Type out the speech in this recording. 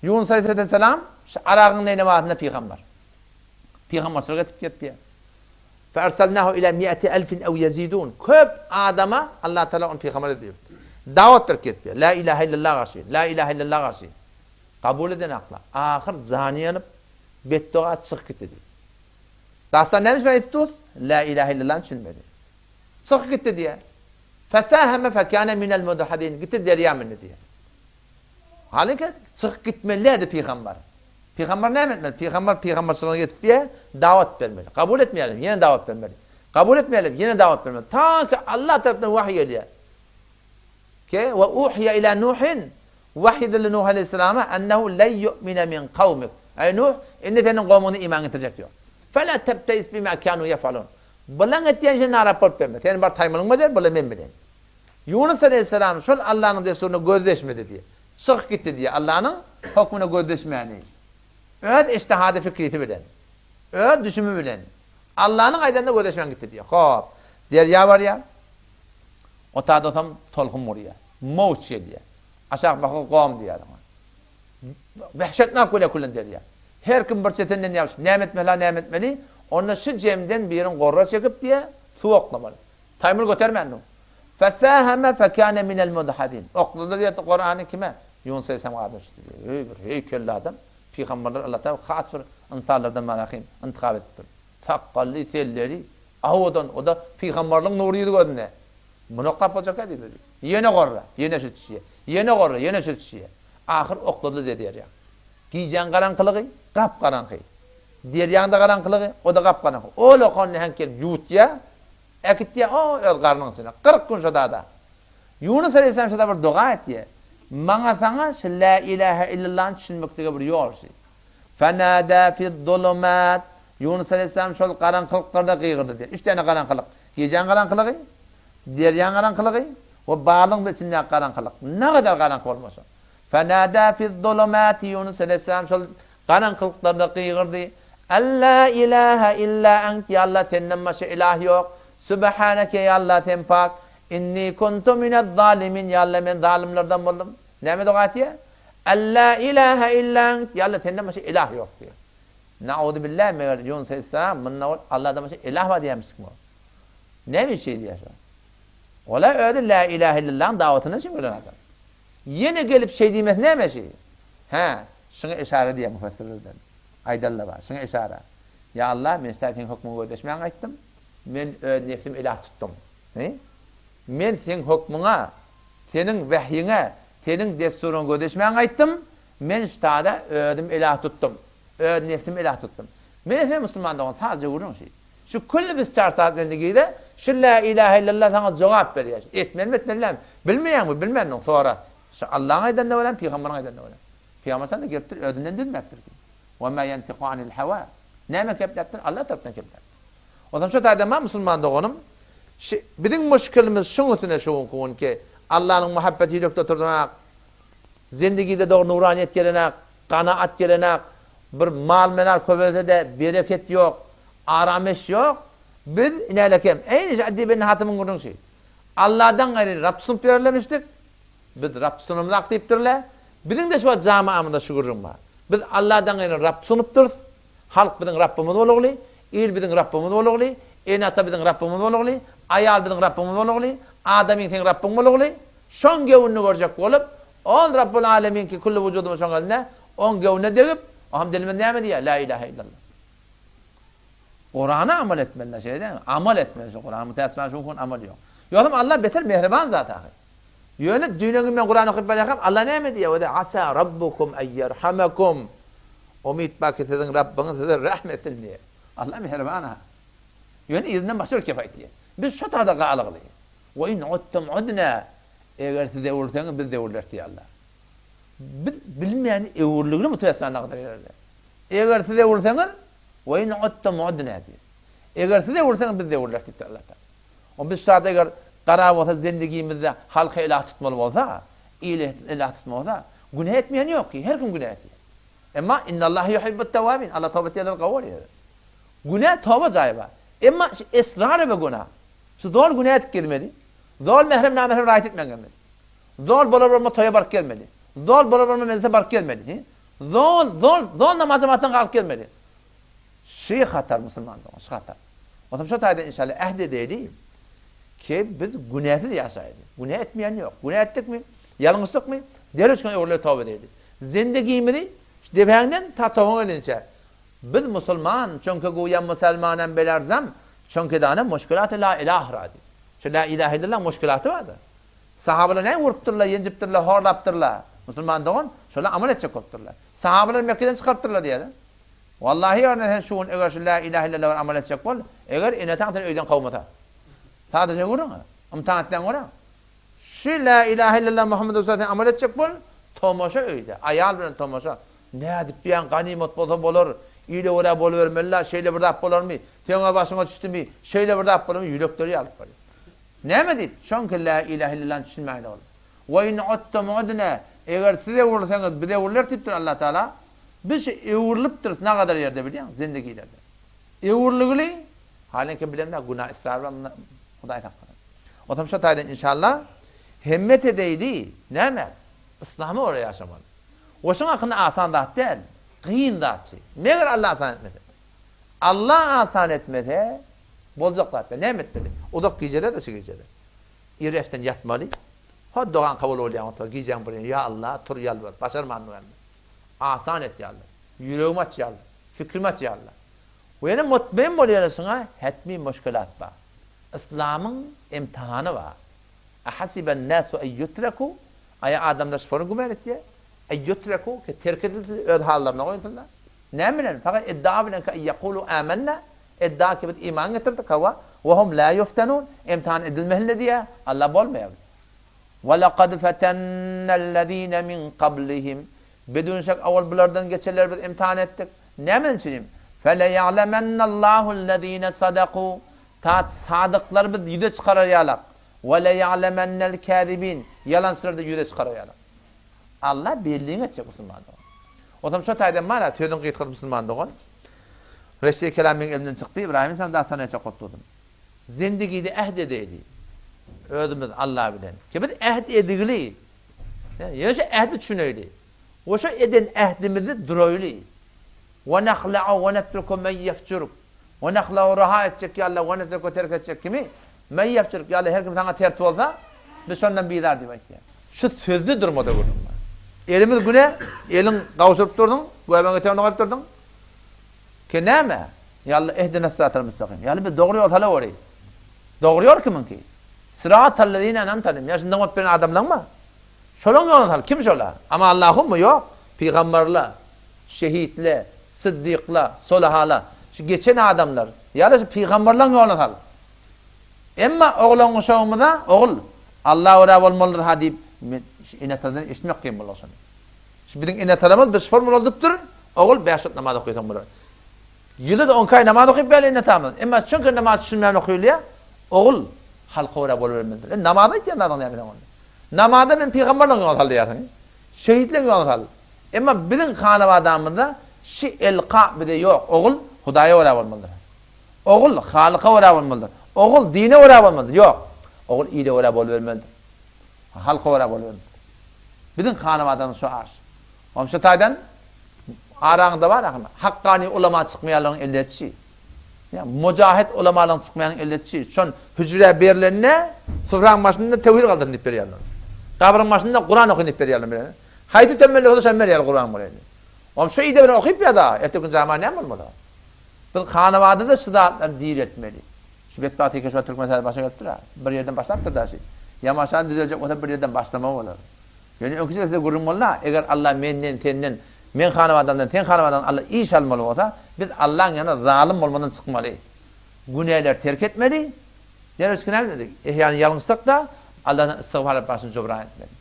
Ýunus aleyhisselam şu Aragyň neýnewasynda pygamber. Pygamberçilik edip gepýär. Fe'erselnahu ila mi'ati elfin ew ýezidun. Köp adama Allah Taala ony pygamber edip iberdi. Dawat berip gepýär. La ilahe illallah garşy. La ilahe illallah garşy. Kabul eden akla. Ahyr jany ýanyp betdoga çykyp gitdi diýip. Dastan näme üçin aýtdy dost? La ilahe illallah düşünmedi. Çykyp gitdi diýär. Fesaheme fekane minel mudhadin. Gitdi derýa mündi diýär. Halyka çykyp gitmeli däldi pygamber. Pygamber näme etmeli? Pygamber pygamberçiligine ýetip diýä, dawat bermeli. Kabul etmeýärler, ýene dawat bermeli. Kabul etmeýärler, ýene dawat bermeli. Ta ki Allah tarapyndan wahyý gelýär. Ke we uhiýa ila Nuhin wahyý edildi Nuh aleyhissalama ennehu len yu'mine min kawmik. Eý Nuh, indi seniň gowmuňda iman getirjek ýok. Fela tebteis bima kanu yefalun. Bulaň etýän işine narap bolup berme. Sen bar taýmylyň bejer, bula men bilen. Ýunus aleýhissalam şol Allanyň dessuryna gözleşmedi diýýär. Çykyp gitdi diýýär, Allanyň hökmüne gözleşmäni. Öz ijtihady fikrisi bilen, öz düşümi bilen Allanyň aýdanyna gözleşmän gitdi diýýär. Hop, derýa barýar. O taýda tolkun urýar. Mowç gelýär. Aşak baka gom diýýär oňa. Wehşetnak bolýar külen derýa. Her kim bir çetinden ýapyşyp, näme etmeli-ha, näme etmeli? Onda şu jemden birin gorra çekip diýýär, suw oklamaly. Taýmyl götermän dur. Fesaheme fekane minel mudhadin. Oklady diýdi Kurany kime? Ýunus aleyhisselam gardaş diýdi. Eý bir heýkelli adam. Pygamberler Allah Taala has bir ynsanlardan marahim intikap edipdir. Sakgally, selleli, awadan, o da pygamberligiň nury ýüzi gözünde. Muny oklap boljak diýdi. Ýene gorra, ýene şütüşýär. Ýene gorra, ýene şütüşýär. Ahyr oklady diýdi derýa. Gijäň garaňkylygy gap-garaňky. Derýaň-da garaňkylygy, o-da gap-garaňky. Ol okan nähak gelip ýuwutýar. Äkitýär o öz garnyň içine. 40 gün şo dada. Ýunus aleýhissalam şo-da bir doga etýär. Maňa saňa şu lä ilähe illallany düşünmeklige bir ýol şu. Fenada fiz-zulumat. Ýunus aleýhissalam şol garaňkylyklarda gygyrdy diýýär. Üç däne garaňkylyk. Gijäň garaňkylygy, derýaň garaňkylygy we balygyň içindäki garaňkylyk. Nägadar garaňky bolmasa. Fenada fiz-zulumat. Ýunus aleýhissalam şol Garaňkylyklarda gygyrdy, Alla ilaha illa ent, ýa Alla senden başga ilah ýok, Sübhaneke ýa Alla sen pak, inni kuntu minez-zalimin, ýa Alla men zalymlardan boldum. Näme doga etýär? Alla ilaha illa ent, ýa Alla senden başga ilah ýok diýýär. Nauzubillah, meger Ýunus aleyhisselam munda ol Alladan başga ilah bar diýýärmişikmi? Näme üçin diýýär şo? Ola özi la ilaha illallahyň dawatyna üçin gelen adam. Ýene gelip şeý diýmesi näme şi? Hä, şuňa yşara diýýär müfessirlerden. Aýdanlar bar, şuňa yşara. Ýa Allah, men ştaý seň hökmüňe gözleşmän gaýtdym. Men öz nebsimi ilah tutdum. He? Men seň hökmüňe, seniň wehýiňe, seniň dessuryňa gözleşmän gaýtdym. Men ştada özüm ilah tutdum. Öz nebsimi ilah tutdum. Men sen musulman dogan, sadja gürrüň şi. Şu külli biz çar saat zendigide şu lä ilahe illallah saňa jogap berýär. Etmelimi etmeli dälmi? Bilmeýäňmi? Bilmändiň sora. Şu Allaň aýdanyna görä, pygamberiň aýdanyna görä. Pygamber sallam gelipdir, özünden düzmäpdir. Wa ma ýantiku anil hawa. Näme gepläpdir? Allah tarapdan gepläpdir. Onsoň şu taýda ma musulman doganym, şu biziň muşkilimiz şuň üstüne şu günki günki Allanyň muhabbeti ýürekde oturdynak. Zendigide dogry nuraniýet gelenak, ganaat gelenak, bir mal-menal köpelse-de bereket ýok. Arameş ýok. Biz inälekem, eýni şu Addi ibn Hatymyň gürrüňi şi. Alladan gaýry Rab tutunyp ýörerlemişdik. Biz Rab tutunymzak diýipdirler. Biziň-de şu wagt jamaamyzda şu gürrüň bar. Biz Alladan gaýry Rab tutunypdyrys. Halk biziň Rabbymyz bolugly, il biziň Rabbymyz bolugly, ene-ata biziň Rabbymyz bolugly, aýal biziň Rabbymyz bolugly, adamyň seň Rabbyň bolugly. Şoň göwnüni görjek bolup, ol Rabbul Aleminki külli wujudymyz şoň elinde, oň göwnüne degip, oňam dilimiz näme diýýär? La ilahe illallah. Kurana amal etmeliler, şeýle dälmi? Amal etmeli şu Kurana, mütäessifane şu gün amal ýok. Ýogsam Allah beter mähriban zat ahy. Ýöne düýnen gün men Kurany okyp barýarkam Allah näme diýýär? Özi asa rabbukum en yerhamakum. Umyt bar ki siziň Rabbyňyz size rehm etsin diýýär. Allah mähriban ahy. Ýöne yzyndan başga bir gep aýtýar. Biz şu tada galygly. Wa in uttum udna. Eger siz öwürseňiz biz öwürleris diýýär Allah. Biz bilmeýän öwürligini mütäessifane nagadyr ýerde. Eger siz öwürseňiz, Ve in udtum udna diýýär. Eger siz öwürseňiz biz-de öwrüleris diýipdir Allah Taala. O biz şada eger gara bolsa zendigimizde halky ilah tutmaly bolsa, ili ilah tutmaly bolsa, günä etmeýän ýok ki, her kim günä etýär. Emma innallaha yuhibbut tawabin, Allah toba etýänleri gowy görýär. Günä toba jaýy bar. Emma şu esrar we günä. Şu zol günä edip gezmeli. Zol mährem namährem raýat etmän gezmeli. Zol bolar bolmaz toýa baryp gezmeli. Zol bolar bolmaz mejlise baryp gezmeli. Zol, zol, zol namaz jemaatdan galyp gelmeli. Şy hatar musulman dogan, şy hatar. Onsoň şo taýda inşallah ähd edeýli ki biz günäsiz ýaşaýly. Günä etmeýän ýok. Günä etdikmi, ýalňyşdykmy, derrew şoňa öwrüle toba edeýli. Zendigimizi şu depäňden ta tobaňa gelinçä biz musulman, çünki guýam musalmanam belarzam, çünki dana muşkilaty la ilah ra diýip. Şu la ilahe illallah muşkilaty barda. Sahabalar näme urupdyrlar, ýenjipdirler, horlapdyrlar. Musulman dogan, şolar amal etjek bolupdyrlar. Sahabalar Mekgeden çykarypdyrlar diýýär. Wallahi ýarna sen şu gün eger şu la ilahe illallah bilen amal etjek bol, eger ene-ataň seni öýden kowmasa. Sadaja görüň, ymtahan etmäň görüň. Şu la ilahe illallah Muhammed Resulullah sen amal etjek bol, tomaşa öýde, aýal bilen tomaşa. Nädip diýýäň, ganymat bolsa bolar, ile görä bolubermeli-la, şeýle bir zat bolarmy, seň başyňa düşdümi, şeýle bir zat bolarmy, ýürekleri ýarylyp barýar. Näme diýip? Şoňki la ilahe illallany düşünmäýdi ol. We in uttum udna, eger siz öwrülseňiz, biz öwrüleris diýipdir Allah Taala. Biz şu öwrülipdiris nagadar ýerde bilýäň, zindegilerde. Öwrüligili, halinki bilemde günah israr bilen mundan Hudaý saklasyn. Otam şo taýdan inşallah hemmet edeýli, näme? Yslama görä ýaşamaly. We şoň hakynda asan zat däl, kyn zatçy. Meger Allah asan etmese. Allah asan etmese, boljak zat däl. Näme etmeli? Uzak gijeler-de şu gijeler. Ir-ertden ýatmaly. Ho dogaň kabul bolýan bolsa, gijäň bir ýa Allah, tur ýalbar, başarman geldim. Asan et ýa Allah. Ýüregimi aç ýa Allah. Fikrimi aç ýa Allah. We ýene mutmain bol ýöne şuňa hetmi muşkilat bar. Yslamyň imtihany bar. Ahasiben nasu en yutreku Aýa adamlar şony güman etýär. En yutreku ki terk edilsin, öz hallaryna goýulsynlar. Näme bilen? Fakat iddia bilen ki en yekulu amenna iddia ki biz iman getirdik hawa we hum la yuftenun imtihan edilmesinler diýýär. Allah bolmaýar. Ve lekad fetennellezine min kablihim Bidun şek owal bulardan geçenleri biz imtihan etdik. Näme üçin? Feleýa'lemennallahü'llezine sadaku Ta sadyklary biz ýüze çykarar ýalak. Weleýa'lemennel käzibin Ýalançylary-da ýüze çykarar ýalak. Allah belliňi etjek musulman dogan. Otam şo taýdan bar-a sözüň gysgasy musulman dogan. Reşide kelam meň elimden çykdy, Ibrahim sen dassana etjek bolup durdum. Zendigide ähd edeýli. Özümiz Allah bilen. Ki biz ähd edigli. Ýöne şu ähdi düşüneýli. We şu eden ähdimizi duraýly. We nahla'u we netruku men ýefjuruk. We nahla'u raha etjek ýa Allah we netruku terk etjek kimi? Men ýefjuruk ýa Allah her kim saňa ters bolsa, biz şondan bizar diýip aýtýar. Şu sözde durmada gürrüň bar. Elimiz güne, eliň gawşuryp durduň, göbegiň etegine goýup durduň. Ki näme? Ýa Allah ehdina sıratal müstakim. Ýa Allah biz dogry ýol salaweri. Dogry ýol kimiňki? Sıratallezine en'amte aleyhim. Ýa şu nygmat beren adamlaňmy? Şolaň ýoluny sal. Kim şolar? Ama Allahummy? Ýok. Pygamberler, şehitler, syddyklar, solahalar. Şu geçen adamlar. Ýa-da şu pygamberleň ýoluny sal. Emma oglan uşagymyza, ogul, Alla görä bolmalydyr ha diýip, ene-atadan eşitmek kyn bolar şony. Şu biziň ene-atalarymyz bir formula bolupdyr, ogul bäş wagt namaz okaýsaň bolar. Ýylda-da on iki aý namaz okyp ýaly ene-atamyz. Emma çünki namaz düşünmän okylýar, ogul halka görä bolubermelidir. E namaz aýtýan zadyň näme seň onda? Namazda men pygamberleň ýoluny sal diýýärsiň. Şehitleň ýoluny sal. Emma biziň hanabadamyzda şi elka bize ýok. Ogul Hudaýa görä bolmalydyr. Ogul Halyka görä bolmalydyr. Ogul dine görä bolmalydyr. Ýok. Ogul ile görä bolubermelidir. Halka görä bolubermelidir. Biziň hanabadamyz şu arş. Onuň şu taýdan araňyzda bar ahym. Hakkani ulama çykmaýanlaryň elletçi. Ýa mujahid ulamalaryň çykmaýanyň elletçi. Şon hüjre berlende sufraň başynda tewhid galdyrsyn diýip berýärler. Gabryň başynda Kuran okyn diýip berýärler. Haýsy tembellik bolsa şony berýärler Kuran bilen. Onuň şu ide bilen okyp ýa-da erteki gün jama näme bolmaly? Biz Hanabada-da şu zatlary diretmeli. Şu betbagt Tekeşwar Türkmenistana başa gelipdir-ä. Bir ýerden başlapdyr daşy. Ýamaşan düzeljek bolsa bir ýerden başlamaly bolar. Ýöne öňki size gürrüň boldy-a, eger Alla menden, senden, meň hanabadamdan, seň hanabadandan Alla iş almaly bolsa, biz Allaň ýanyna zalym bolmadan çykmaly. Günäleri terk etmeli. Derwüşki näme diýdi? Ehýany ýalňyşsak-da, Alladan istigfar edip başyny jubran etmeli.